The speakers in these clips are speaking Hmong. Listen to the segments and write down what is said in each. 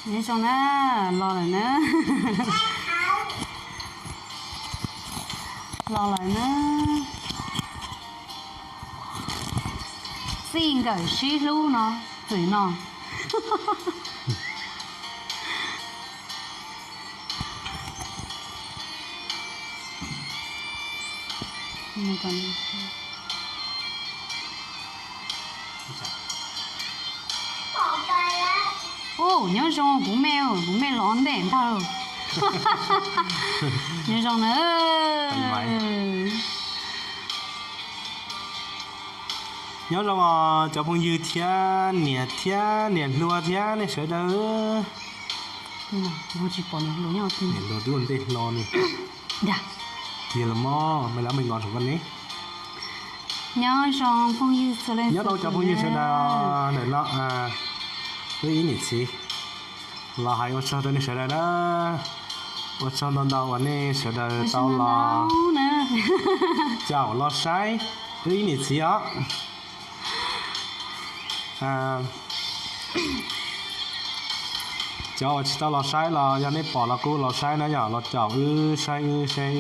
Nyob zoo na, los lawm na. Los lawm na. Txij nkawm sib hlub no, txwm no. Ub, nyob zoo kuv me, kuv me los ntej ntag. Nyob zoo na. Nyob zoo os cov phooj ywg thiab niam thiab niam hluas thiab nej sawv daws. Niam hluas twb ua ntej hlo ni. Tiag los mog, me lab me ngos saum koj ne. Nyob zoo phooj ywg, nyob rau cov phooj ywg sawv daws ntawm no, wb ib niam txiv los hais ua tsaug rau nej sawv daws na. Ua tsaug ntau ntau uas nej sawv daws tau los caum los saib wb ib niam txiv os. Cov uas tsis tau los saib los yog nej pom los kuj los saib na yom, los caum wb saib wb seb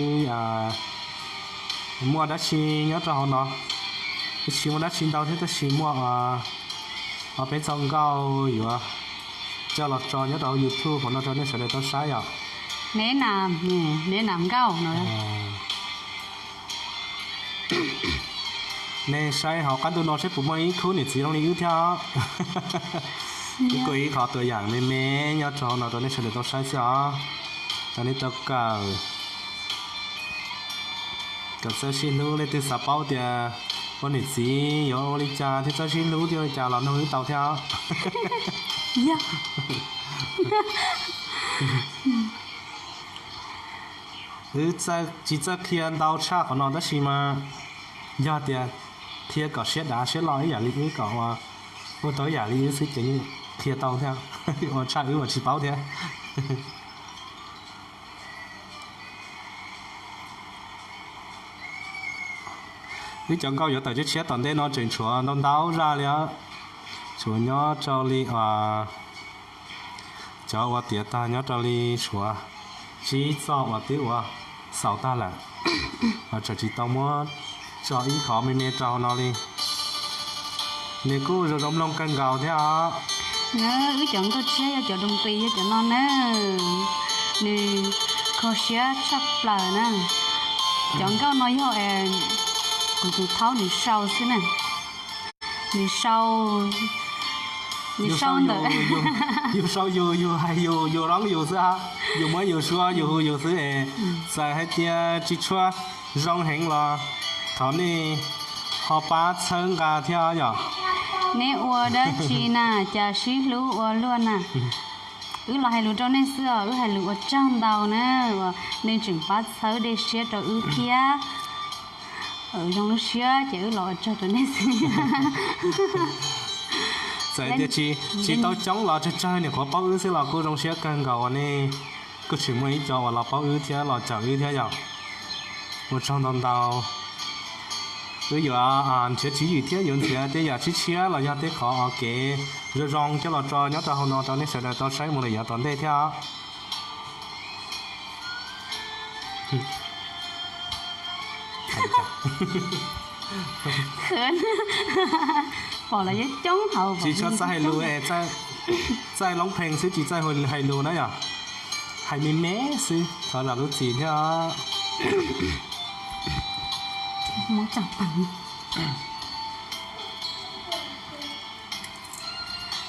muaj dab tsi nyob rau hauv no. Wb tsis muaj dab tsi ntau thiab tab sis muaj ob peb txoj nkauj yuav coj los tso nyob rau hauv YouTube hauv no rau nej sawv daws tau saib yom. Neb nam, neb nam nkauj no. Nej saib hauv qab ntuj no seb puas muaj ib khub niam txiv zoo li wb thiab. Wb kuj ib qho tua yam me me nyob rau hauv no rau nej sawv daws tau saib xwb os. Rau nej tau kawm, kawm txawj sib hlub, leej twg xav paub tias ua niam txiv yuav ua li cas thiab txawj sib hlub thiab ua li cas los nug wb tau thiab os. Wb tsis txawj qhia ntau tshaj qhov no tab sis mas yog tias qhia kom siab dav siab loj ib yam li wb, kom ua tau ib yam li wb xwb ces yeej qhia tau thiab, ua tshaj wb mas tsis paub thiab. Wb cov nkauj yuav tawm tshiab tshiab tom ntej no tseem tshuav ntau ntau zaj li os. Tshuav nyob rau li cov uas tiav tag nyob rau li tshuav tsib txoj uas twb ua xaus tag lawm, tseem tsis tau muab tso ib qho me me rau hauv no li. Nws kuj zoo zoo mloog kawg nkaus thiab os. Wb cov nkauj tshiab yog cov doos qis yog cov no na, nws kho siab tshaj plaws na. Cov nkauj no yog kuv tus thaub nws sau xwb na. Nws sau, nws sau ntawm, yus sau yus, yus hais yus, yus loob yus xwb, yus muab yus suab yus hu yus xwb es txawm hais tias tsis tshua zoo heev los thov nej ho pab txhawb nqa thiab yom. Neb ua dab tsi na, cas sib hlub ua luaj na. Wb los hais lus rau nej xwb os, wb hais lus ua tsaug ntau na, uas nej tseem pab txhawb dej siab rau wb thiab. Zoo lub siab ces wb los ua tsaug rau nej xwb. Txawm tias tsis tau coob los tsawg tsawg niam qhuav paub wb xwb los kuj zoo siab kawg nkaus uas nej kuj tseem muaj ib co uas los paub wb thiab los caum wb thiab yom. Ua tsaug ntau ntau. Wb yuav nrhiav tswv yim thiab yuav nrhiav tej yam tshiab tshiab los yog tej qhov kev zoo zoo coj los tso nyob rau hauv no rau nej sawv daws tau saib mus lawm yav tom ntej thiab os. Pom los yuav coob hauv, tsis tshua txawj hais lus, txawj loob pheej xwb tsis txawj hais lus na yom. Hais me me xwb thov zam lub txim thiab.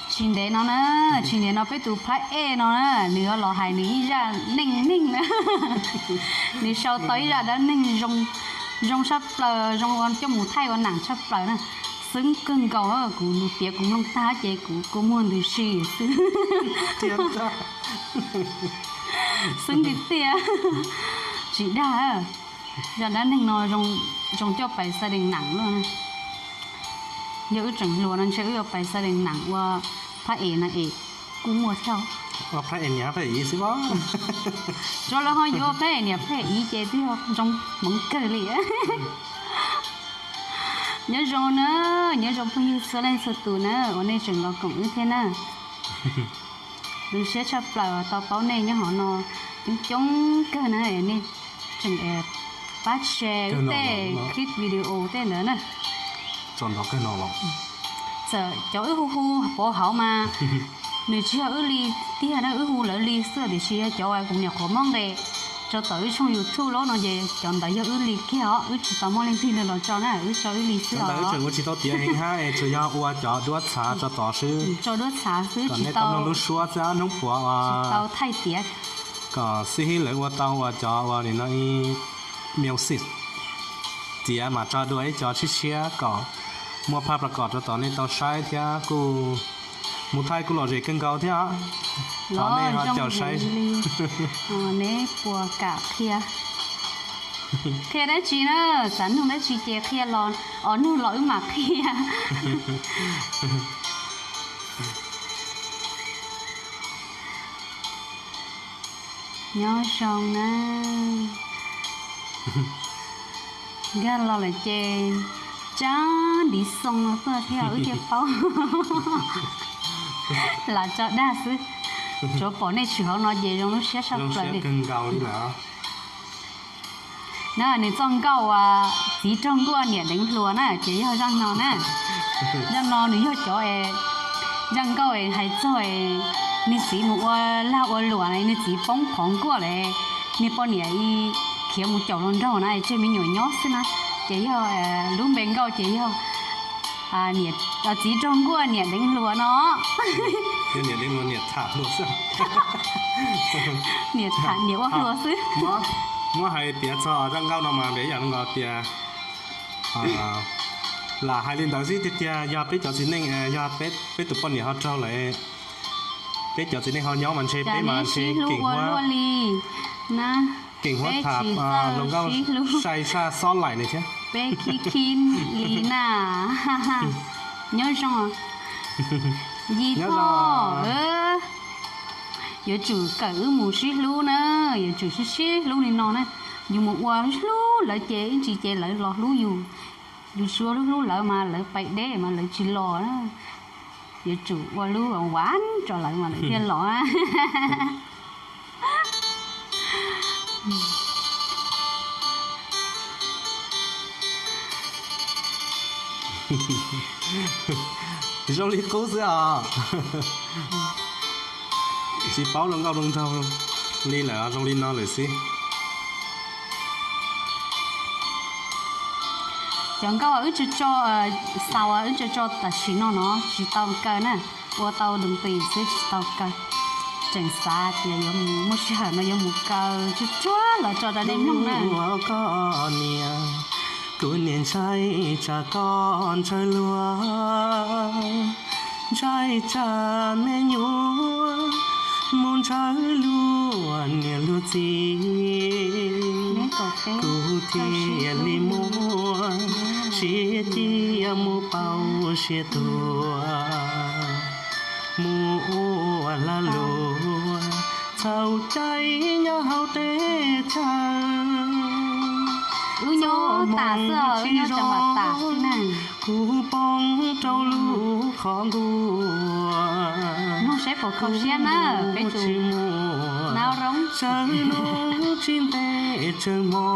Tsis ntev no na, tsis ntev no peb tus phab ej no na, nws yuav los hais nws ib zaj neej neeg na. Nws sau tau ib zaj dab neeg zoo, zoo tshaj plaws, zoo ua coj mus thaij ua nam tshaj plaws na. Xwb kawg nkaus, kuv lus piav kuv mloog tag ces kuv kua muag ntws si xwb. Xwb tiag tiag. Tsis dag, zaj dab neeg no zoo coj pais xa dees nam luaj. Yog wb tseem hluas no ntshe wb yuav pais xa dees nam ua phab es na es kuj muaj thiab. Ua phab es niam phab es txiv xwb os. Tsuav lawv ho yuav phab es niam phab es txiv ces twb yog zoo hmoov kawg li. Nyob zoo na, nyob zoo phooj ywg txhua leej txhua tus na uas nej tseem los koom wb thiab na. Zoo siab tshaj plaws tau paub nej nyob hauv no coob coob kawg na, nej tseem pab share wb tej clip video tej ntawd na. Txawm cov wb hu hu pov hauv mas nws tsis yog wb li tiag na, wb hu lawv li xwb tiam sis yog cov uas kuv niam qhuav muab nqes rau tom wb tshooj YouTube lawm no ces cov ntawd yog wb li kiag os, wb tsis tau muaj leej twg li los tso na, wb tso wb li xwb os. Ua tsis tau tiav heev hab, tsuas yog ua cov duab txhav tso tod xwb. Tso duab txhav xwb, tsis tau lub suab xwb, hnub puav tsis tau thaij tiav. Kom xib hwb lawv ua tau ua cov ua li no ib music tiav mas tso dua ib co tshiab tshiab kom muaj phaj pla kom rau tom nej tau saib thiab kuj mus thaij kuj lom zem kawg nkaus thiab. Thov nej ho caum saib. Neb puas kam qhia? Qhia dab tsi na? Xav nug dab tsi ces qhia los, os, nug los wb mam qhia. Nyob zoo na. Nkag los lawm ces tsab ntiv xoo no tuaj thiab wb thiaj paub. Lam tso dag xwb. Tsuav pom nej tshwm hauv no ces zoo lub siab tshaj plaws li. Na nws txoj nkauj uas txiv raug nkuaj niam deev hluas na ces yog zaj no na. Zaj no nws yog cov es, zaj nkauj es hais txog es nws txiv mus ua lag ua luam, nws txiv poob qhov nkuaj lawm, nws poj niam khiav mus caum hluas nraug na tseg me nyuam nyob xwb na. Ces yog lub npe nkauj ces yog txiv raug nkuaj niam deev hluas no. Niam tham hluas xwb. Niam tham niam ua hluas xwb. Muab hais piav txog zaj nkauj no mas npe yam nkaus tias, lam hais li ntawd xwb tiag tiag yog peb cov txiv neej, yog peb tus poj niam ho raug lawm, peb cov txiv neej ho nyob mas ntshe peb mas ntshe keem huab, keem huab tham hluas nkauj sai saj xob laim ne thiab. Peb khib khib li na. Nyob zoo. Yig thoj, yuav tsum kawm wb mus sib hlub na, yuav tsum sib sib hlub li no na. Yus mus ua hlub lawv ces ib ntsis ces lawv los hlub yus. Yus tsis ua hlub hlub lawv mas lawv pais deb mas lawv tsis los na. Yuav tsum ua lub vas rau lawv mas lawv thiaj los. Zoo li qub xwb os. Tsis paub zoo nkauj zoo nraug li lawm, zoo li no lawm xwb. Cov nkauj wb tso, xaus wb tso tam sim no no tsis tau kaw na, ua tau doo pis xwb tsis tau kaw. Tseem xav tias yuav mus muaj sij hawm no yuav mus kaw tsuag tsuag los tso rau nej mloog na. Koj niam, kuv niam ntshai tsam koj ntshaw luag, ntshai tsam me nyuam mus ntshaw luag niam luag txiv. Kuv thiaj li muaj siab cia mus pauv siab tuag, mus ua lag luam txhaum cai nyob hauv teb chaws. Wb nyob tas xwb, wb nyob tsis zoo, kuv poob rau lub qhov nkuaj. Mloog seb puas kho siab na, peb tus tsis muaj nab roob tsawv nub tsis ntev tsawv hmo,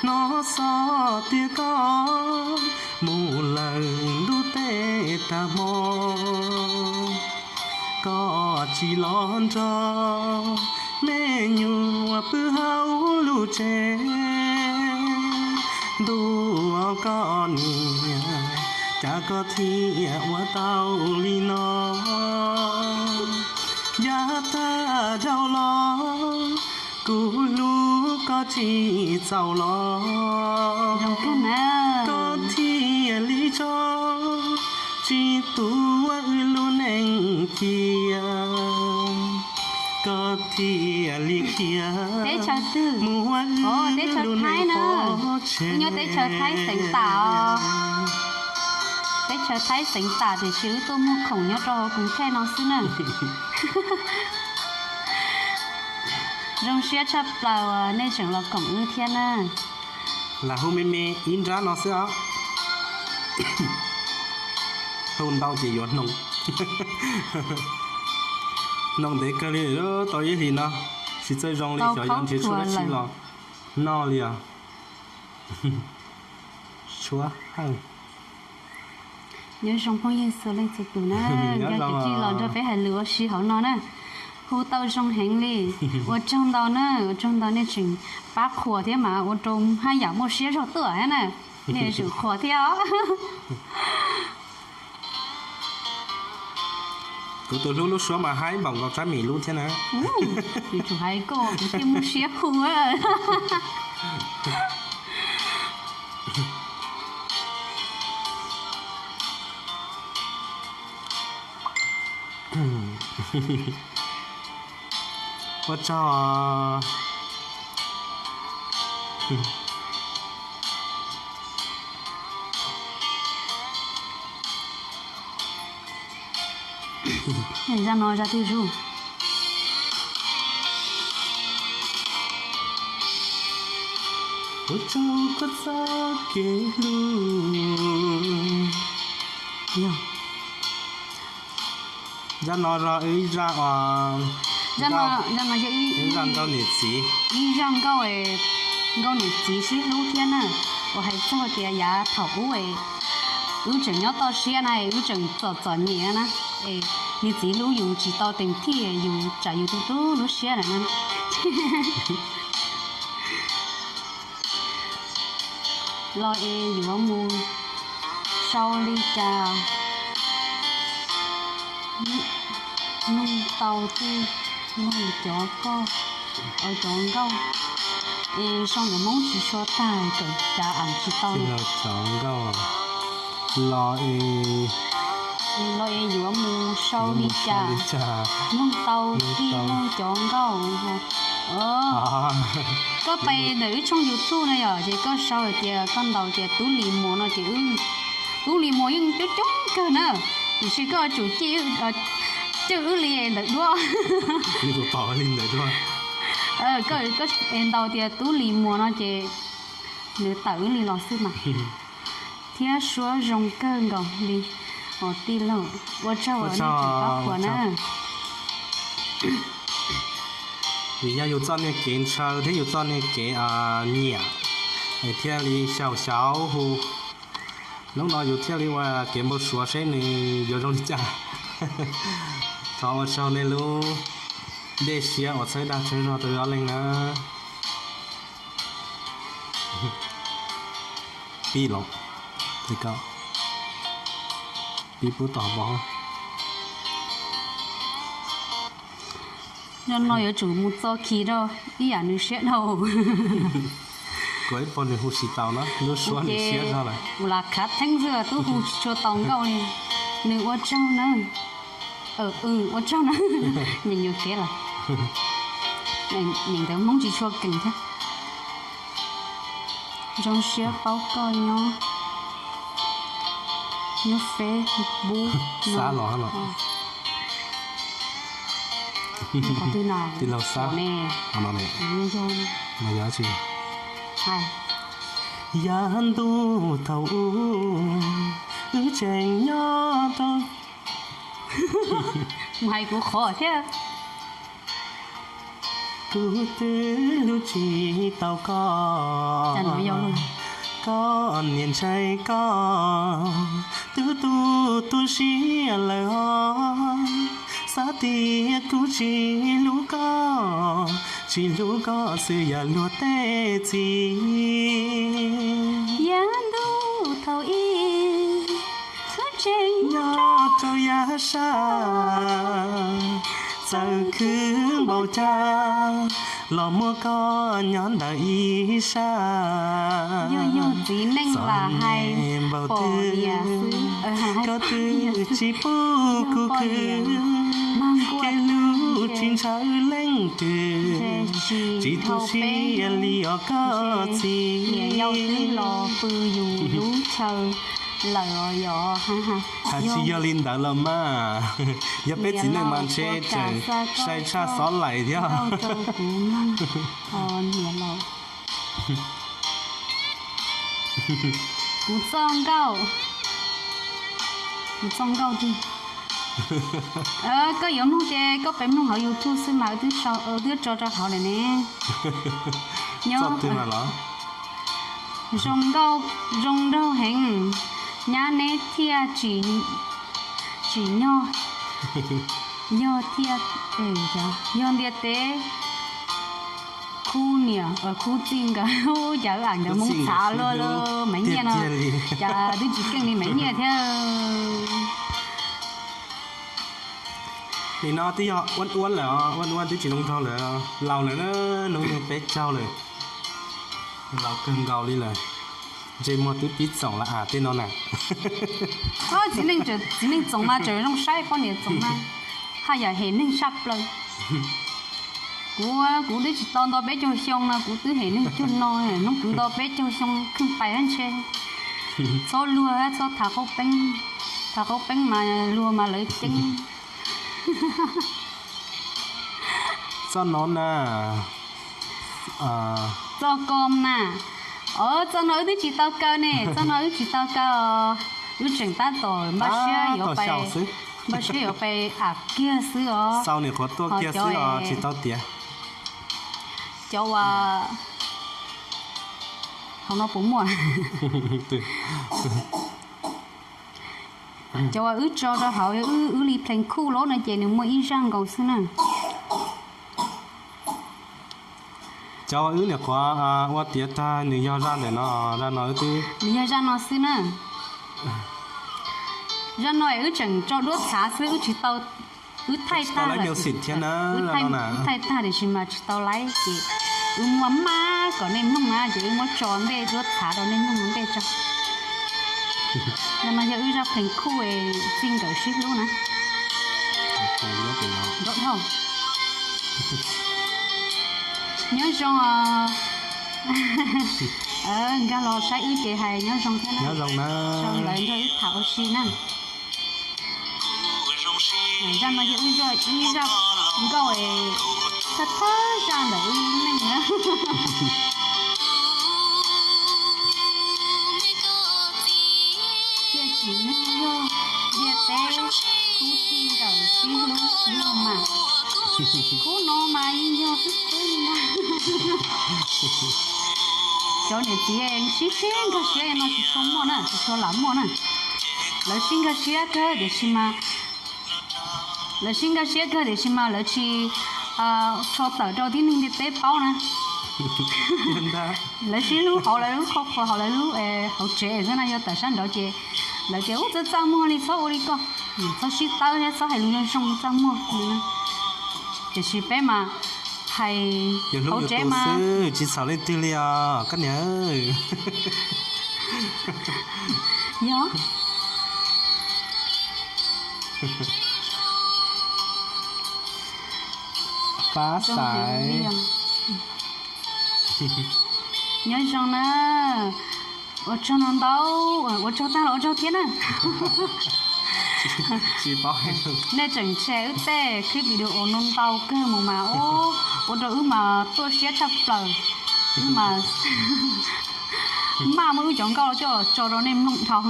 hnov xov tias koj mus lawm ntuj teb tag hmo. Koj tsis los nrog me nyuam pw hauv lub tsev, ntuj koj niam, cas koj thiaj ua tau li no. Yav tag dhau los kuv hlub koj tsis txaus los, koj thiaj li tso tsis tuav wb lub neej cia, koj thiaj li khiav mus ua wb lub neej pov tseg. Nyob teb chaws Thaib xeev Tam os. Teb chaws Thaib xeev Tam tiam sis wb tuaj muag khoom nyob rau hauv Koos Thej no xwb na. Zoo siab tshaj plaws uas nej tseem los koom wb thiab na. Lam hu me me ib nrab no xwb os. Hu ntau ces yuav hnoos. Noj ntev kawg li, tau ib hlis no, tsis txawj zoo li, xyov yuav nrhiav tshuaj dab tsi los noj li os. Tshuav heej. Nyob zoo phooj ywg txhua leej txhua tus na, nkag kwv tij los nrog peb hais lus ua si hauv no na. Hu tau zoo heev li. Ua tsaug ntau na, ua tsaug ntau nej tseem pab qhuas thiab mas ua rau haj yam muaj siab zog tuaj thiab na. Nej tseem qhuas thiab os. Kuv tus hlub lub suab mas haib npaum nkaus tsab mis lub thiab na. Yuav tsum hais koj kuv thiaj muaj siab hu. Ua tsaug. Zaj no zaj twg zuj? Ua tsaug koj txoj kev hlub. Yog. Zaj no, zaj no yog ib zaj nkauj niam txiv, ib zaj nkauj, nkauj niam txiv sib hlub thiab na. Uas hais txog tias yav thaum ub wb tseem nyob toj siab na, wb tseem txom txom nyem na, es niag txiv hlub yus tsis tau teem thiaj, yus tsam yus tu tu lub siab lawm na. Los es yuav mus sau li cas? Nug tau tij laug cov nkauj, cov nkauj. Es sau ntawv Hmoob tsis tshua tag, kawm cas am tsis tau. Cov nkauj los es, los es yuav mus sau li cas? Nug tau tij laug cov nkauj. Koj pais ntawm wb tshooj YouTube no yom, ces koj sau hais tias koj ntaus tias Tub Lis Muas no ces Tub Lis Muas yeej coob coob kawg na. Tiam sis koj yuav tsum cwj wb li ntawm duab. Koj ntaus tias Tub Lis Muas no ces nws tawm wb li los xwb mas. Thiab suab zoo kawg nkaus li os tij laug. Ua tsaug uas nej tseem pab qhuas na. Vim yog yus txoj niag kev ntshaw thiab yus txoj niag kev nyiam, es thiaj li xyaum xyaum hu. Hnub no yus thiaj li ua kev npau suav seb nws yuav zoo li cas. Thov ua tsaug nej lub ncej siab uas txhawb dag txhawb zog rau ob leeg na. Pib los, pib pub tom hauv. Zaj no yuav tsum mus txo khi rau ib yam nws siab dhau. Kuv ib pog nws hu tsis tau na, lub suab nws siab zog lawm. Ua las khav theeb xwb twb hu tsis tshua tau nkauj li. Nws ua tsaug na. Ua tsaug na. Nyeem nyuam kev lawm. Nyeem ntawv Hmoob tsis tshua kees thiab. Zoo siab paub koj nyob, nyob Facebook. Xav los los. Tij laug Xab ne, no ne, no yog tsi? Yav ntuj thaum ub wb tseem nyob rau, mus hais kuv qhov thiab. Kuv twb hlub tsis tau koj, koj niam ntshai koj, twb tu tu siab lawm os. Xav tias kuv tsis hlub koj, tsis hlub koj xwb yam luag tej txiv. Yav ntuj thaum ub wb tseem nyob rau yav sab, txawm khwv npaum cas los muaj koj nyob ntawm ib sab. Txom nyem npaum twg koj twb tsis pub kuv khwv, kev hlub tsis ntshaw leej twg, tsis tu siab li os koj txiv. Has tsis yog li ntawd los mas, yog peb txiv neej mas ntshe tseem sai tshaj xob laim thiab. Kuv txoj nkauj, kuv txoj nkauj twg? Koj yuav mloog ces koj pem mloog hauv YouTube xwb mas, twb tso rau hauv lawm ne. Nyob zoo nraug heev, nyab neb thiaj tsim nyog, yog thiaj, yog ntiaj teb khub niam khub txij nkawd, cas wb am nkawd Hmoob txhav luaj li, Maiv Nyiaj no cas twb tsis keej li Maiv Nyiaj thiab. Nim no twb yog uab uab lawm, uab uab twb tsis zoo nraug lawm, laus lawm, hnub nyoog peb caug lawm, laus kawg nkaus li lawm, ntsej muag twb pib txoom lawm tej no na. Txiv neej txoom mas tseem zoo saib, poj niam txoom mas haj yam hem neeg tshaj plaws. Kuv, kuv twb tsis tau nto peb caug xyoo no kuv twb hem neeg cuag no, hnub kuv nto peb caug xyoo kheej pais ntshe txhob luag, txhob tham qaub peeb, tham qaub peeb mas luag mas lawv ceeb. Txoj no na, txoj ko na, o txoj no wb twb tsis tau kaw ne, txoj no wb tsis tau kaw os, wb tseem tab tom npaj siab yuav pais, npaj siab yuav pais am kiag xwb os. Xau nim qhuav tuaj kiag xwb os, tsis tau tiav. Cov uas, hauv no puas muaj? Cov uas wb tso rau hauv yog wb, wb li plees khuj los no ces nws muaj ib zaj nkaus xwb na. Cov uas wb nim qhuav ua tiav tag nws yog zaj ntawm no, zaj no wb twb, nws yog zaj no xwb na. Zaj no es wb tseem tso duab txhav xwb, wb tsis tau, wb thaij tag, wb thaij tag tiam sis mas tsis tau laib ces wb muab maj kom nej mloog na ces wb muab tso ntej duab txhav rau nej mloog ua ntej tso. Zaj no yog wb zaj plees khuj txij nkawm sib hlub na. Nyob zoo os. Nkag los saib wb ces hais nyob zoo thiab na. Nyob zoo na. Sawv ntawd nrog wb tham ua si na. Zaj no yog wb zaj, ib zaj nkauj thawj thawj zaj ntawm wb lub neej na. Tiam sis nws yog ntiaj teb khub txij nkawm sib hlub yog mas, khub no mas yeej yog xwb xwb li na. Cov niam txiv sib sib nkag siab no tsis tshua muaj na, tsis tshua lam muaj na. Lawv sib nkag siab kawg tiam sis mas, lawv sib nkag siab kawg tiam sis mas lawv tsis tso tawm rau tib neeg ntiaj teb paub na. Lawv sib hlub hauv lawv lub qhov, hauv lawv lub hauv tsev xwb na, yog tawm sab nraud ces lawv tias ub txaj txaj muag li txhob ua li ko, txhob sib tawb thiab txhob hais lus zoo zoo txaj muag li na. Tiam sis peb mas hais hauv tsev mas xwb tsis txhaum leej twg li os koj niam. Yog pab xaiv. Nyob zoo na. Ua tsaug no ntau, ua tsaug tag los ua tsaug thiab na. Nej tseem share wb tej clip video no ntau kawg mus mas ua rau wb mas tuaj siab tshaj plaws. Wb mas maj muab wb cov nkauj coj tso rau nej mloog dhau.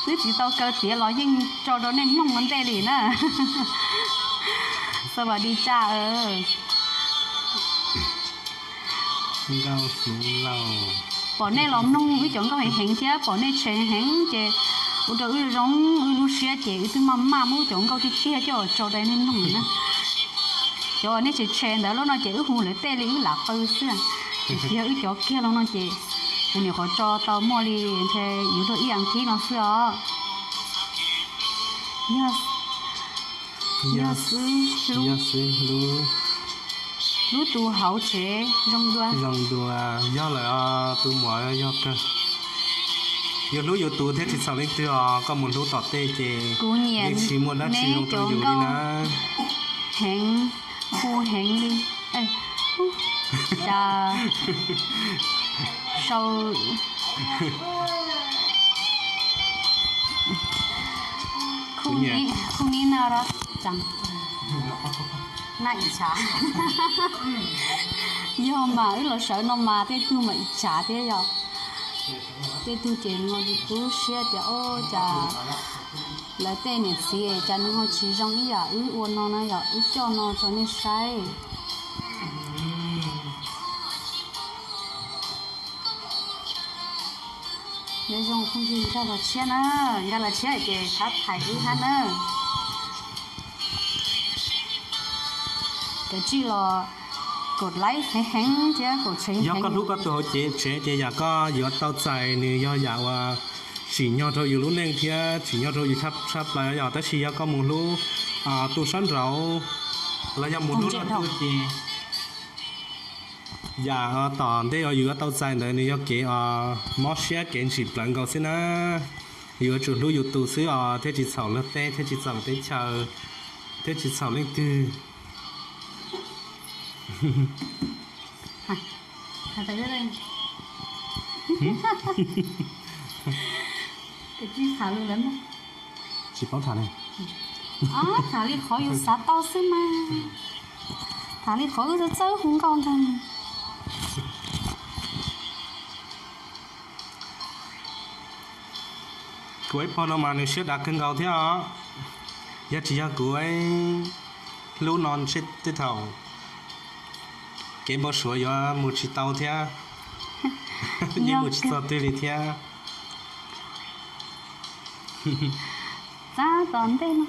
Twb tsis tau kaw tiav los yeej tso rau nej mloog ua ntej li na. Xav vas di tsa. Pom nej los mloog wb cov nkauj heev heev thiab pom nej tshem heev ces ua rau wb zoo wb lub siab ces wb twb maj maj muab wb cov nkauj tiag tiag coj tso rau nej mloog na. Cov nej tshem tshem ntawd los no ces wb hu lawv tej li wb lam qw xwb, tiam sis yog wb cov kiag los no ces kuv nyuam qhuav tso tau muaj li ntshe yuav luag ib as kib no xwb os. Yog xwb, hlub tus hauv tsev zoo dua. Zoo dua, yog lawm tus muam yog kawg. Yus hlub yus tus thiab tsis txhaum leej twg os, koj mus hlub tom tej ces kuv nyiam yeej tsis muaj dab tsi neb zoo rau cov yus li nkauj na. Heev, hu heev li. Cas sau khub nib na, na ib tshav. Yog mas wb los sawv no mas tej tug mas ib tshav thiab yog. Tej tug ces nws tu siab tias o cas Lawv tej niam txiv cas nws ho tsis zoo ib yam wb ua no na yom, wb coj no rau nej saib. Nyob zoo phooj ywg, nkag los tshiab na, nkag los tshiab ces thab thaiv wb hab na. Kav tsij los kaum like heev heev thiab kaum share heev. Yog koj hlub koj tus hauv tsev ces yam koj yuav tau txais nws yog yam uas tsim nyog rau yus lub neej thiab tsim nyog rau yus tshaj plaws yom. Tab sis yog koj mus hlub tus sab nraud los yog mus hlub leej twg ces yam tom ntej uas yus yuav tau txais ntawd nws yog kev mob siab kev ntsim plawv nkaus xwb na. Yuav tsum hlub yus tus xwb os, thiaj tsis txhaum luag tej, thiaj tsis txhaum teb chaws, thiaj tsis txhaum leej twg. Tsis paub tham li. Tham li qhov yus xav tau xwb mas. Tham li qhov wb txawj hu nkauj ntag. Kuv ib phau no mas nws siab dav kawg nkaus thiab os. Yog tsis yog kuv hlub no ntshe tej thaum kev npau suav yuav mus tsis tau thiab, yeej mus tsis txog twg li thiab. Txav tom ntej no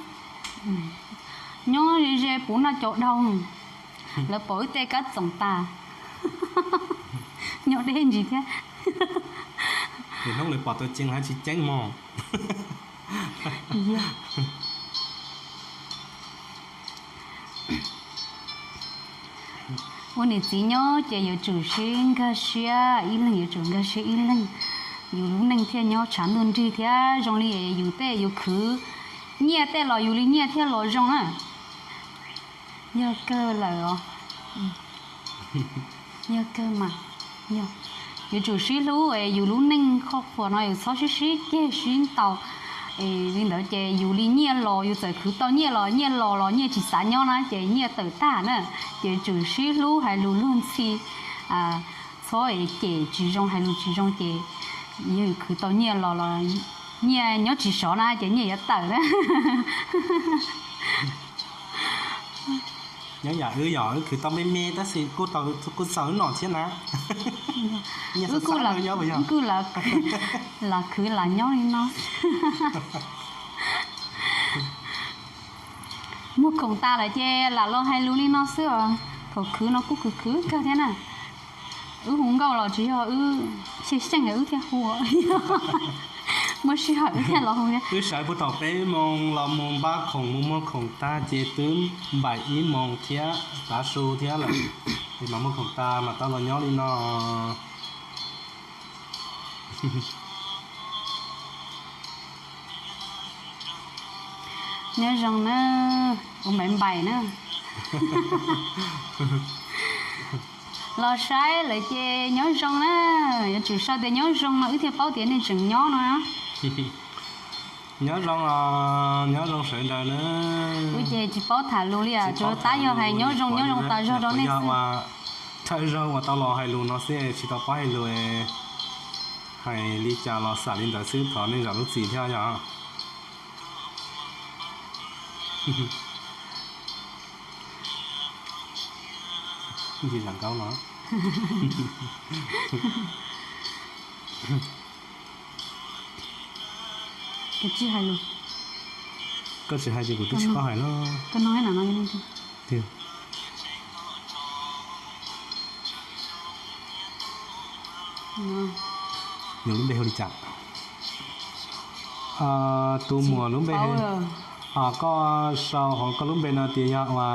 nyob ze ze puv noj caum dhau, lawv pom wb tej kab txoom tas, nyob deb ntsis thiab. Hnub lawv pom tau ceev hab tsis ceev mog. Ua niam txiv nyob ces yuav tsum sib nkag siab, ib leeg yuav tsum nkag siab ib leeg, yus lub neej thiaj nyob tshav ntuj nrig thiab. Zoo li yus tej yus khwv nyiaj tej los yus li nyiaj thiaj los zoo na. Yog kawg lawm os. Yog kawg mas, yog. Yuav tsum sib hlub es yus lub neej qhov quas no yus txhob sib sib ceg sib ntaus. Es li ntawd ces yus li nyiaj los, yus txawm khwv tau nyiaj los, nyiaj los los nyiaj tsis xav nyob na ces nyiaj tawm tag na. Ces yuav tsum sib hlub hais lus luag ntxhi, txhob cem tsis zoo hais lus tsis zoo ces yog yus khwv tau nyiaj los los nyiaj nyob tsis sov na ces nyiaj yuav tawm na. Nyob yam wb yog wb khwv tau me me tab sis kuj txaus wb noj thiab na. Wb kuj lam khwv lam nyob li no. Muag khoom tas lawm ces lam los hais lus li no xwb os. Thaum khwv no kuj khwv khwv kawg thiab na. Wb hu nkauj los tsis yog wb xyeej xyeej wb thiaj hu, muaj sij hawm wb thiaj los hu thiab. Wb sawv puag thaum peb moos los mus npaj khoom mus muag khoom tag ces twb npaum ib moos thiab tav su thiab lawm. Es mas muag khoom tas mas tau los nyob li no. Nyob zoo na, ua npaim npaim na. Los saib lawm ces nyob zoo na, yuav tsum sau tias nyob zoo no wb thiaj paub tias nej tseem nyob no. Nyob zoo, nyob zoo sawv daws na. Wb ces tsis paub tham lus li, tsuas tab yog hais nyob zoo nyob zoo tas zog rau nej xwb. Thawj zaug uas tau los hais lus no xwb tsis tau paub hais lus, hais li cas los xam li ntawd xwb thov nej zam lub txim thiab yog. Tsis zam nkaub no. Koj tsis hais lus. Koj tsis hais ces kuv twb tsis paub hais no. Nws lub npe hu li cas? Tus muam lub npe, koj sau hauv koj lub npe no tias yog ua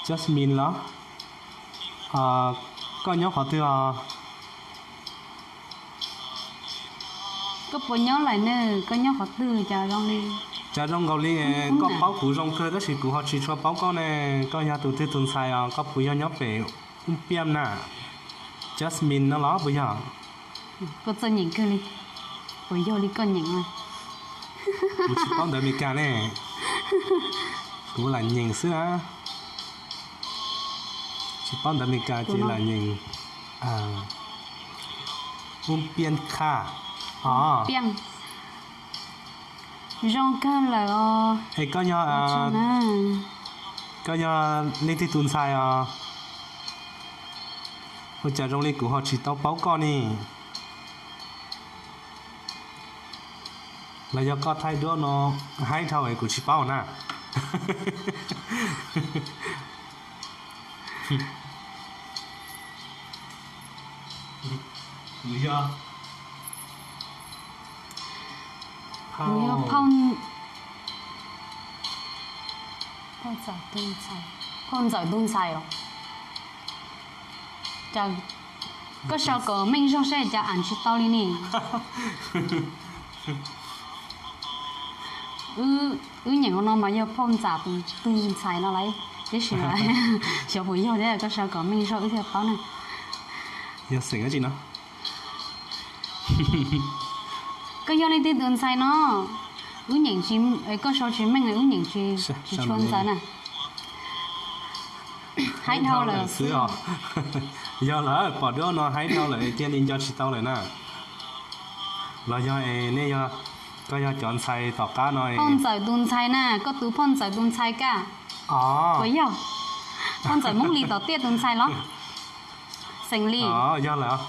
Jasmine los? Koj nyob qhov twg os? Koj puas nyob lawm ne? Koj nyob qhov twg? Cas zoo li, cas zoo nkaus li koj paub kuv zoo kawg tab sis kuv ho tsis tshua paub koj ne. Koj yog tus twg tus ntxhais os? Koj puas yog nyob pem Ub Piaj na? Jasmine no los puas yog? Koj txom nyem kawg li, puas yog li koj nyeem? Kuv tsis paub ntawv Amelikas ne, kuv lam nyeem xwb na. Tsis paub ntawv Amelikas ces lam nyeem Ub Piaj Kha. Piaj. Zoo kawg lawm os. Es koj yog, koj yog leej twg tus ntxhais os? Ua cas zoo li kuv ho tsis tau paub koj ne? Los yog koj thaij duab no haib dhau es kuv tsis paub na. Kuv yog, kuv yog phauj, phauj Ntxawm tus ntxhais, phauj Ntxawm tus ntxhais os. Cas koj sau kom meej zog seb cas am tsis tau li ne. Wb nyeem ua no mas yog phauj Ntxawm tus ntxhais no lawm, tiam sis mas xyov puas yog thiab, koj sau kom meej zog wb thiaj paub na. Yog xeem dab tsi no? Koj yog leej twg tus ntxhais no? Wb nyeem tsis, koj sau tsis meej, wb nyeem tsis tshua ntxaws na. Haib dhau lawm xwb os. Yog lawm, pom duab no haib dhau lawm thiaj li nco tsis tau lawm na. Los yog es nej, koj yog cov ntxhais tom qab no? Phauj Ntxawm tus ntxhais na, koj tus phauj Ntxawm tus ntxhais kaj? Puas yog? Phauj Ntxawm Hmoob Lis tom tiaj tus ntxhais los? Xeem Lis. Yog lawm.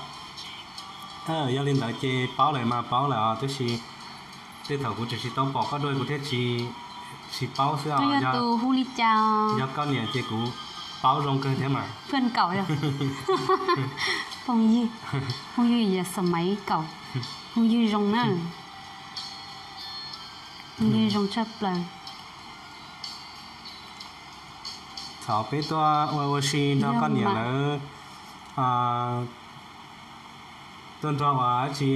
Yog li ntawd ces paub lawm mas paub lawm os, tab sis tej thaum kuv tseem tsis tau pom koj dua kuv thiaj tsis, tsis paub xwb os. Yog tus hu li cas? Yog koj niam ces kuv paub zoo kawg thiab mas. Phwj kaum yog. Phooj ywg, phooj ywg yog xa maiv kaum, phooj ywg zoo na. Phooj ywg zoo tshaj plaws. Thaum peb tuaj ua ua si nrog koj niam lawv, tuaj nrog ua dab tsi,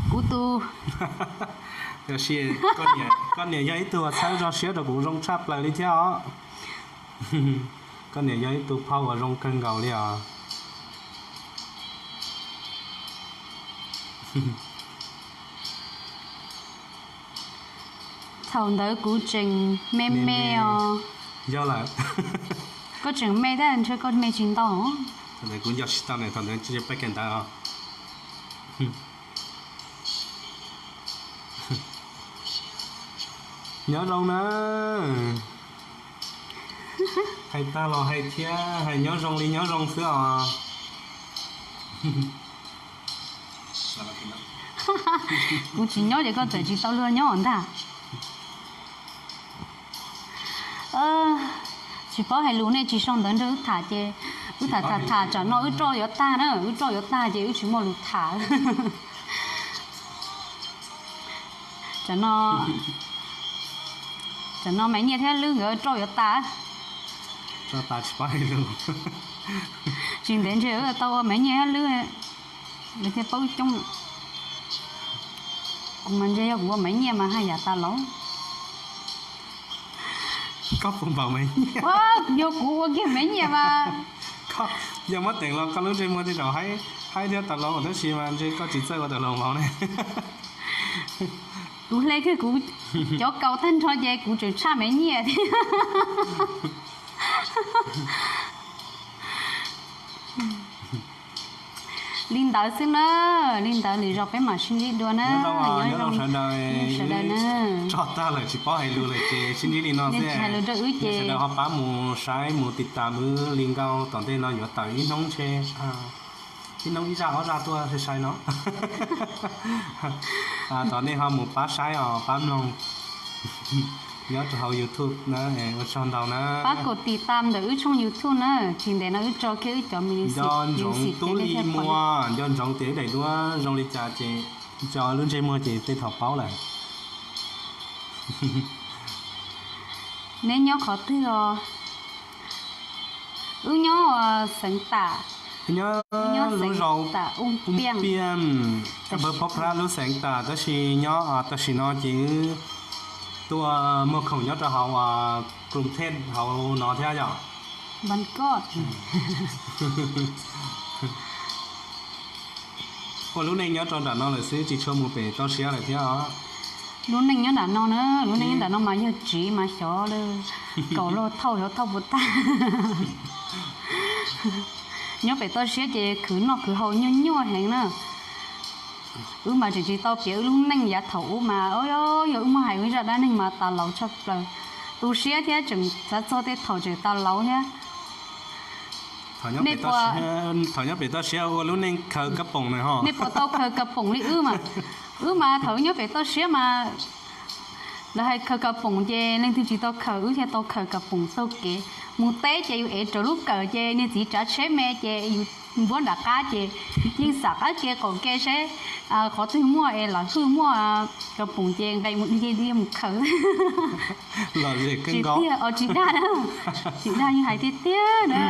kuv tus, tiam sis koj niam yog ib tug uas txhawb zog siab rau kuv zoo tshaj plaws li thiab os. Koj niam yog ib tug phauj uas zoo kawg nkaus li os. Thaum ntawd kuv tseem me me os. Yog lawm. Koj tseem me thiab, ntshe koj me tsis ntau. Thaum ntawd kuv nco tsis tau ne, thaum ntawd peb kawm ntawv os. Nyob zoo na. Hais tag los hais thiab, hais nyob zoo li nyob zoo xwb os. Kuv tsis nyob ces koj txawm tsis tau luag nyob ntag. Tsis paub hais lus, nej tsis sau ntawv nrog wb tham ces wb tham tham tham tsam no wb roj yuav tag na, wb roj yuav tag ces wb tsis muaj lus tham. Tsam no, tsam no Maiv Nyiaj thiab Lwb nkawd roj yuav tas. Tsis ntev ntshe wb tau ua Maiv Nyiaj thiab Lwb, lawv thiaj paub coob. Kuv mas ntshe yog kuv ua Maiv Nyiaj mas haj yam tas lauj. Koj puas npaum Maiv Nyiaj? Yog kuv ua kiag Maiv Nyiaj mas, yog muab teem los koj lub ntsej muag tej zaum haib thiab tas lauj, tab sis mas ntshe koj tsis txawj ua tas lauj vauv ne. Kuv hle kiag kuv cov kaus tag nrho ces kuv tseem tshaj Maiv Nyiaj thiab. Li ntawd xwb na, li ntawd lwm zaus peb mam sib ntsib dua na. Nyob zoo sawv daws na. Tso tag lawm tsis paub hais lus lawm ces sib ntsib li no xwb. Hais lus rau wb ces sawv daws ho pab mus saib mus tiv tas wb li nkauj, tom ntej no yuav tawm ib hnub ntshe, ib hnub ib zaj ob zaj tuaj sai sai no. Thov nej ho mus pab saib os, pab mloog nyob rau hauv YouTube na, ua tsaug ntau na. Pab kom tiv tam ntawm wb tshooj YouTube na, tsis ntev no wb tso kiag wb cov music, nco ntsoov tub li muag, nco ntsoov tias wb daim duab zoo li cas ces tso lub ntsej muag ces tej thaum paub lawm. Neb nyob qhov twg os? Wb nyob xeev tas, nyob lub zos Piam, npawg Phob Phrab lub xeev tas, tab sis nyob tam sim no ces wb tuaj muag khoom nyob rau hauv Kruv Thej hauv no thiab yom. Ua lub neej nyob rau nram no lawm xwb, tsis tshua mus pem toj siab lawm thiab os. Lub neej nyob nram no na, lub neej nyob nram no mas yog tsiv mas xyov li, kaum los thauj xyov thauj puas tag. Nyob pem toj siab ces khwv noj khwv haus nyuaj nyuaj heev na. Wb mas tseem tsis tau piav wb lub neej yav thaum ub mas, yog wb muab hais ua zaj dab neeg mas tas laus tshaj plaws, tu siab thiab tseem xav txog tej thaum tseem tas laus thiab. Nej puas, thaum nyob pem toj siab ua lub neej khaws kab poom na ho. Nej puas tau khaws kab poom li wb mas? Wb mas thaum nyob pem toj siab mas lawv hais khaws kab poom ces leej twg tsis tau khaws, wb thiaj tau khaws kab poom taug kev. Mus teb ces yus ev rawv lub kawm ces niag txiv tsav tsheb me ces yus npuab nram qab ces yeej xam qab ke qaum ke seb qhov twg muaj es lam hwj muaj kab poom ces nqes mus dai mus khaws. Tsis tiag, tsis dag, tsis dag, yeej hais tiag tiag na.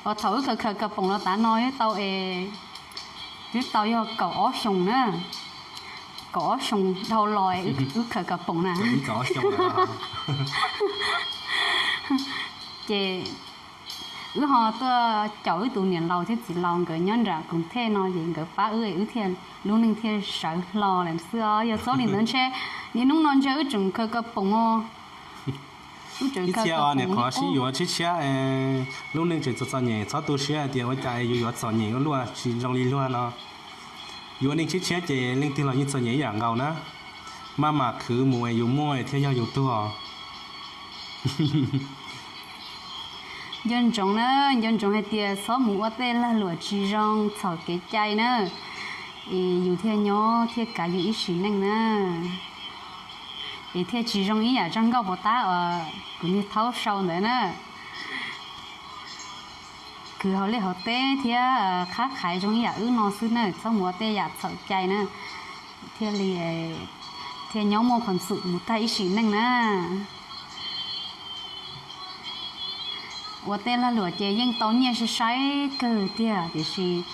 Uas thaum wb khaws khaws kab poom los tav no twb tau es, twb tau yog kaum ob xyoos na, kaum ob xyoos dhau los wb khaws kab poom na. Ces wb ho tuaj caum wb tus niam laus thiab txiv laus nkawd nyob nram koom thej no ces nkawd pab wb, wb thiaj lub neej thiaj sawv hlo lawm xwb os. Yog txhob li ntawd ntshe niaj hnub no ntshe wb tseem khaws kab poom os. Ib txhia niam qhuav sib yuav tshiab tshiab, lub neej tseem txom txom nyem, txhob tu siab hais tias ua cas yus yuav txom nyem ua luaj tsis zoo li luag no. Yuav neej tshiab tshiab ces leej twg los yeej txom nyem ib yam nkaus na, maj mam khwv mus es yus muaj thiaj yog yus tug. Nco ntsoov na, nco ntsoov hais tias txhob mus ua tej lag luam tsis zoo txhaum kev cai na, es yus thiaj nyob thiaj kav yus ib sim neej na, es thiaj tsis zoo ib yam zaj nkauj puas tab uas kuv niag thaub sau ntawd na. Khwv hauv liaj hauv teb thiab qhab qhaiv zoo ib yam wb no xwb na, txhob mus ua tej yam txhaum cai na, thiaj li, thiaj nyob muaj khuas xum mus tag ib sim neej na. Ua tej lag luam ces yeej tau nyiaj sai sai kawg tiag, tiam sis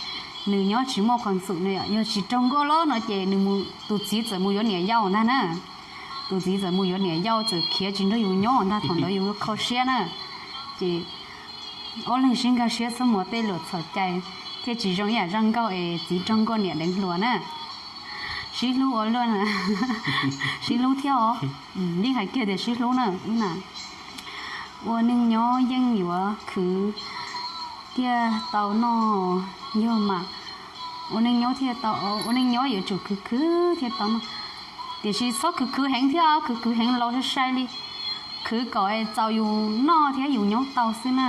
nws nyob tsis muaj khuas xum na. Yog tsis raug nkauj loj no ces nws, tus txiv txawm mus yuav niam yau ntag na. Tus txiv txawm mus yuav niam yau, txawm khiav tsis nrog yus nyob ntag, thaum ntawd yus kho siab na. Ces ob leeg sib nkag siab txhob mus ua tej luam txhaum cai, thiaj tsis zoo ib yam zaj nkauj es txiv raug nkauj niam deev hluas na. Sib hlub ua luaj, sib hlub thiab os. Yeej hais kiag tias sib hlub na, wb na. Ua neej nyob yeej yuav khwv thiaj tau noj, yog mas ua neej nyob thiaj tau, ua neej nyob yuav tsum khwv khwv thiaj tau noj. Tiam sis txhob khwv khwv heev thiab, khwv khwv heev los sai sai li. Khwv kom txaus yus noj thiab yus nyob tau xwb na.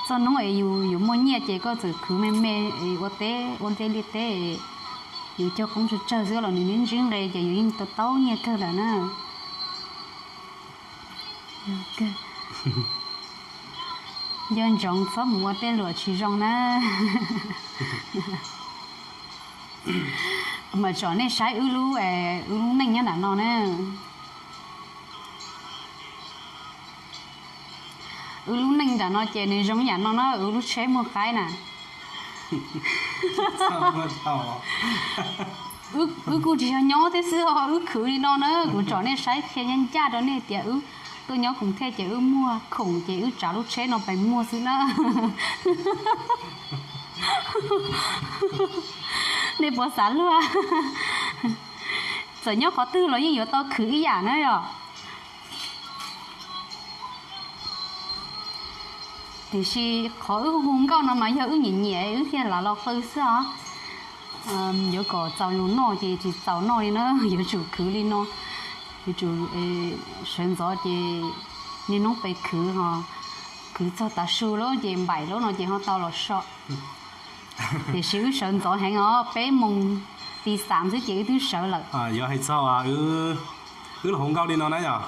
Txog hnub es yus yuav muaj nyiaj ces koj txawm khwv me me, ua teb ua ntej liaj teb, yus cog qoob tsawg tsawg xwb los nws ntsib nqe ces yus yeej tau tau nyiaj kawg lawm na. Nco ntsoov txhob mus ua tej luam tsis zoo na. Kuv mam tsom nej saib wb lub, wb lub neej nyob nram no na. Wb lub neej nram no ces nws zoo yam no na, wb lub tsheb muag qaib na. Wb kuj tsis yog nyob thiab xwb os, wb khwv li no na, kuv tsom nej saib qhia ncaj ncaj rau nej tias wb tuaj nyob koom thej ces wb muag khoom ces wb tsav lub tsheb no pes muag xwb na. Nej puas xav luag? Txawm nyob qhov twg los yeej yuav tau khwv ib yam na yom. Tiam sis qhov wb hu nkauj no mas yog wb nyiam nyiam wb thiaj lam los qw xwb os. Yuav kom txaus yus noj ces tsis txaus noj li na, yuav tsum khwv li no. Yuav tsum sawv ntxov ces niaj hnub pes khwv ho, khwv txog tav su lawm ces npaim lawm no ces ho tau los so. Tiam sis wb sawv ntxov heev os, peb moos ti xav xwb ces wb twb sawv lawm. Yog hais txog wb los hu nkauj li no na yom,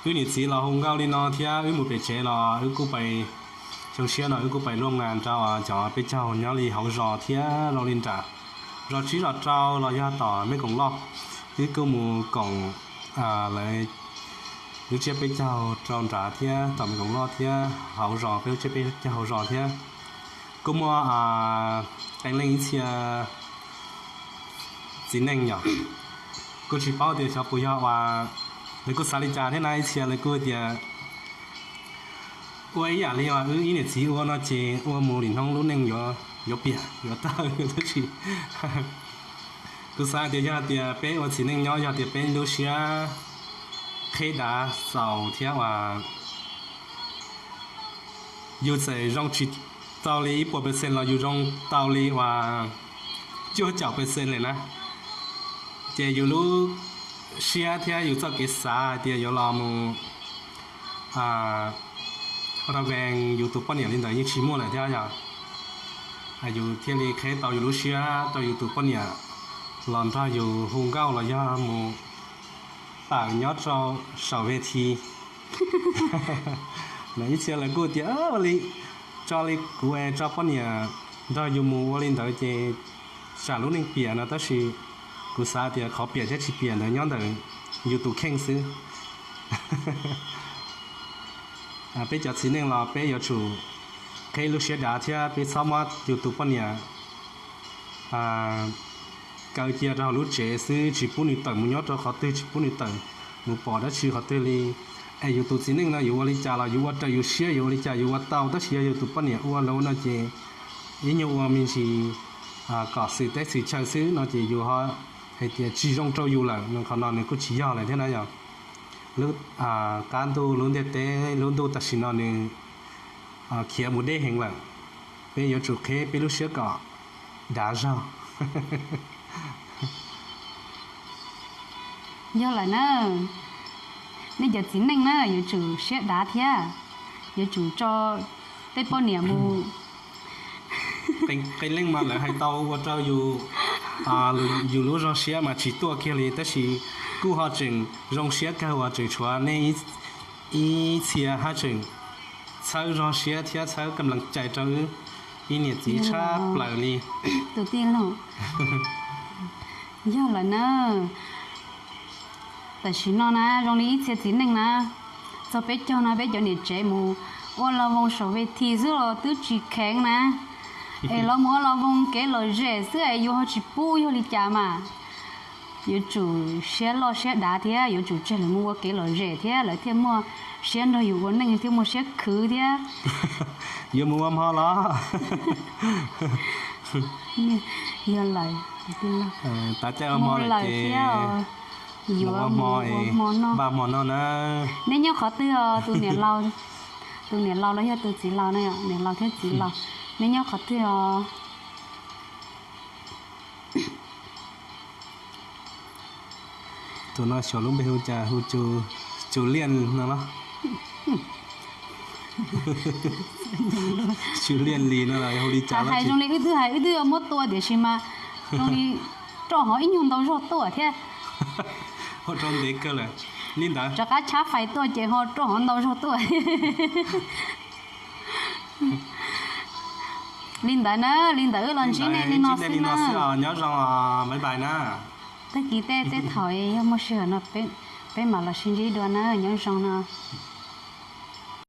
wb niam txiv los hu nkauj li no thiab wb mus pem tsev los wb kuj pais, xyoo siab no wb kuj pais luaj nra rau cov peb caug nyob li hauv zos thiab zoo li nram zos tsib zos rau los yog tom Mej Koom Loj, wb kuj mus koom lawv lub tsiab peb caug rau nrad thiab tom Mej Koom Loj thiab hauv zos peb lub tsiab peb caug hauv zos thiab. Kuj muaj qee leej ib txhia txiv neej yom, kuj tsis paub tias xyov puas yog uas lawv kuj xav li cas thiab na, ib txhia lawv kuj tias ua ib yam li uas wb ib niam txiv ua no ces ua mus lwm hnub lub neej yuav piam yuav tawg tab sis kuv xav tias yog tias peb ua txiv neej nyob yog tias peb lub siab qheb dav xaus thiab uas yus txawm zoo tsis tau li ib puas percent los yus zoo tau li uas cuaj caum percent lawm na. Ces yus lub siab thiab yus txoj kev xav hais tias yuav los mus ra vees yus tus poj niam li ntawd yeej tsis muaj lawm thiab yog yus thiaj li qheb tau yus lub siab rau yus tus poj niam los nrog yus hu nkauj los yog mus tawm nyob rau saum ves thi. Lawv ib txhia lawv kuj tias ua li, tso li kuv es tso poj niam nrog yus mus ua li ntawd ces tsam lub neej piam no, tab sis kuv xav tias qhov piam thiab tsis piam ntawd nyob ntawm yus tus kheej xwb. Peb cov txiv neej los peb yuav tsum qheb lub siab dav thiab peb txhob muab yus tus poj niam kaw cia rau hauv lub tsev xwb, tsis pub nws tawm mus nyob rau qhov twg, tsis pub nws tawm mus pom dab tsi qhov twg li. Es yus tus txiv neej no yus ua li cas los yus ua raws yus siab, yus ua li cas yus ua tau, tab sis yog yus tus poj niam ua lawm no ces ib nyuag ua me ntsis kom xwm teb xwm chaw xwb no ces yus ho hais tias tsis zoo rau yus lawm no, qhov no nws kuj tsis yog lawm thiab na yog. Lub qab ntuj lub ntiaj teb lub ntuj tam sim no nws khiav mus deb heev lawm, peb yuav tsum qheb peb lub siab kom dav zog. Yog lawm na, nej cov txiv neej na yuav tsum siab dav thiab, yuav tsum tso tej poj niam mus. Qee leej mas lawv hais tau ua rau yus, yus lub zog siab mas tsis tuaj kiag li, tab sis kuj ho tseem zoo siab kawg uas tseem tshuav nej ib txhia haj tseem txhawb zog siab thiab txhawb kam lees cai rau wb ib niam txiv tshaj plaws li. Tus tij laug, yog lawm na, tam sim no na zoo li ib txhia txiv neej na, txog peb caug no peb cov niam tsev mus ua log voos saum ve thi xwb los twb tsis kheev na, es los mus ua log voos kev lom zem xwb es yus ho tsis pub yog li cas mas. Yuav tsum siab loj siab dav thiab yuav tsum tseg lawv mus ua kev lom zem thiab lawv thiaj muaj siab nrog yus ua neej thiaj muaj siab khwv thiab. Yuav mus ua hmo los? Yog lawm, tav caij ua hmo lawm ces yuav ua hmo, npaj hmo noj na. Neb nyob qhov twg os tus niam laus? Tus niam laus los yog tus txiv laus na, niam laus thiab txiv laus, neb nyob qhov twg os? Tus no xyov lub npe hu cas, hu Tsu Liaj no los? Tsu Liaj Lis no los hu li cas los hais zoo li wb twb hais wb twb muab tua tiam sis mas zoo li roj hov ib nyuag ntau zog tuaj thiab. Ho rau ntev kawg lawm li ntawd. Rov qab tshab fais tuaj ces ho roj hov ntau zog tuaj. Li ntawd na, li ntawd wb los ntsib nej li no xwb na. Nyob zoo, bye bye na. Tag kis tej teb thaum yog muaj sij hawm no peb mam los sib ntsib dua na, nyob zoo no.